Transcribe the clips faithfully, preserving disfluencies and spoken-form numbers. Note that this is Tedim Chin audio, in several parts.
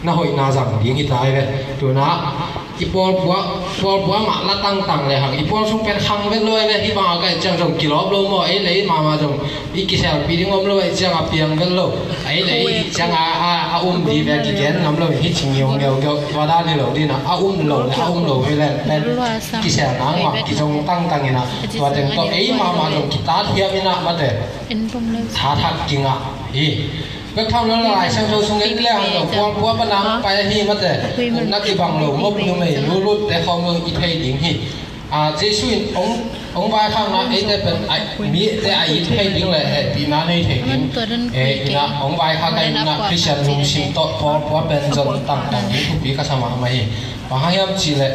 na hoihna zang ding hi ta hi ve. Tuna i pawlpua, pawlpua mah la tangtang le hang i pawl sung pen khang vet lo hi ve. Hih bangah ka hih ciang zong kilawp lo maw, ei le ei mahmah zong i kiselpih ding om lo, ei ciang a piang vet lo, ei le ei hih ciang a, a, a um dih ve, kigen ngam lo, hih ci ngiau ngiau ngiau, tua dan hi lo ding a, a um lo le a um lo hi leng pen kisel nang mah kizong tangtang in a, tua teng tawh ei mahmah zong kitat hiam in a mate, tha thak kingah hi. Bek tham lo la Lai Siangtho sung en le hang lo, pawlpua pan a hong pai ahi mate, na kibang lo ngop numei nu Ruth te khawng lo i thei ding hi. A, Jesu in hong, hong vaikhakna eite pen a, mite a it thei ding le hehpihna nei thei ding, eh, in a hong vaikhak a, in a Khristian lungsim tawh pawlpua pen zon tangtang ding thupi ka sa mahmah hi. Bang hang hiam cih leh,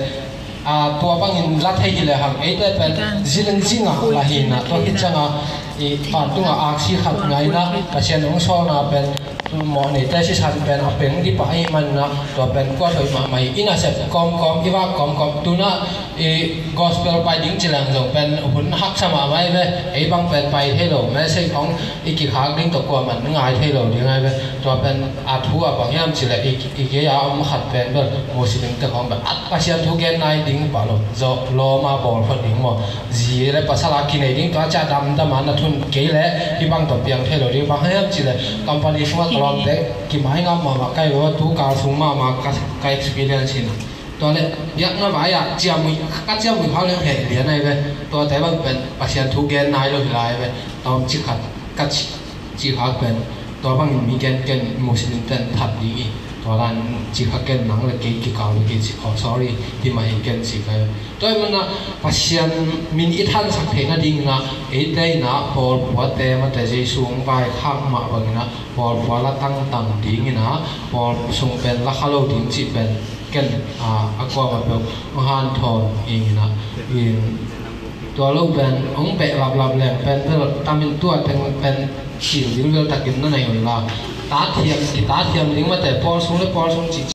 a, tua bangin la thei hi le hang eite pen zin zingah la hi in a, tua khit ciangah i vantungah aksi khat ngai in a, Pasian hong sawlna pen mawh neite sisan pen a peng dih pah ahih manin a, tua pen kuat hoih mahmah hi. I nasep kawmkawm, i vak kawmkawm, tuna i gospel pai ding ci leng zong pen hun haksa mahmah hi ve. Ei bang pen pai thei lo, message khawng i kikhak ding tawh kuaman ngai thei lo ding ahi ve. Tua pen a thu a bang hiam cih leh i, i gei a om khat pen bel Muslim te khawng bel a Pasian thu gen nai ding pah lo, zo lawm a bawl phot ding maw, zi le pasal a kinei ding, tua ciah damdam a na thun kei leh hih bang tawh piang thei lo ding. Bang hiam cih leh company sungah ka lawmte kimai ngam mahmah ka hi lo, tu kal sung mahmah ka, ka experience hi in a. Tua leh biakna vai ah ciamui, ka ciamui khak leng heh lian ahi ve. Tuate bang pen Pasian thu gen nai lo hi lai ve. Tawmcik khat ka ci, cih khak pen tua bangin mi gen ken Muslim ten that ding hi. Tua dan cih khak ken nang le kei kikal lo hi ci, oh, sorry, hi mah hi ken ci ka hi. Tua ahih manin a Pasian min i thansak theih nadingin a, eite in a pawlpuate mate Jesu hong vaikhak mah bangin a pawlpua la tangtang dingin a, pawl sung pen la kha lo ding cih pen ken, a, a kuamah peuh hong hanthawn ing in a, in tua lo pen hong beh laplap leng pen bel tam in, tua teng pen sil vilvel takin na nei un la. Tat hiam, kitat hiam ding mate, pawl sung le pawl sung cih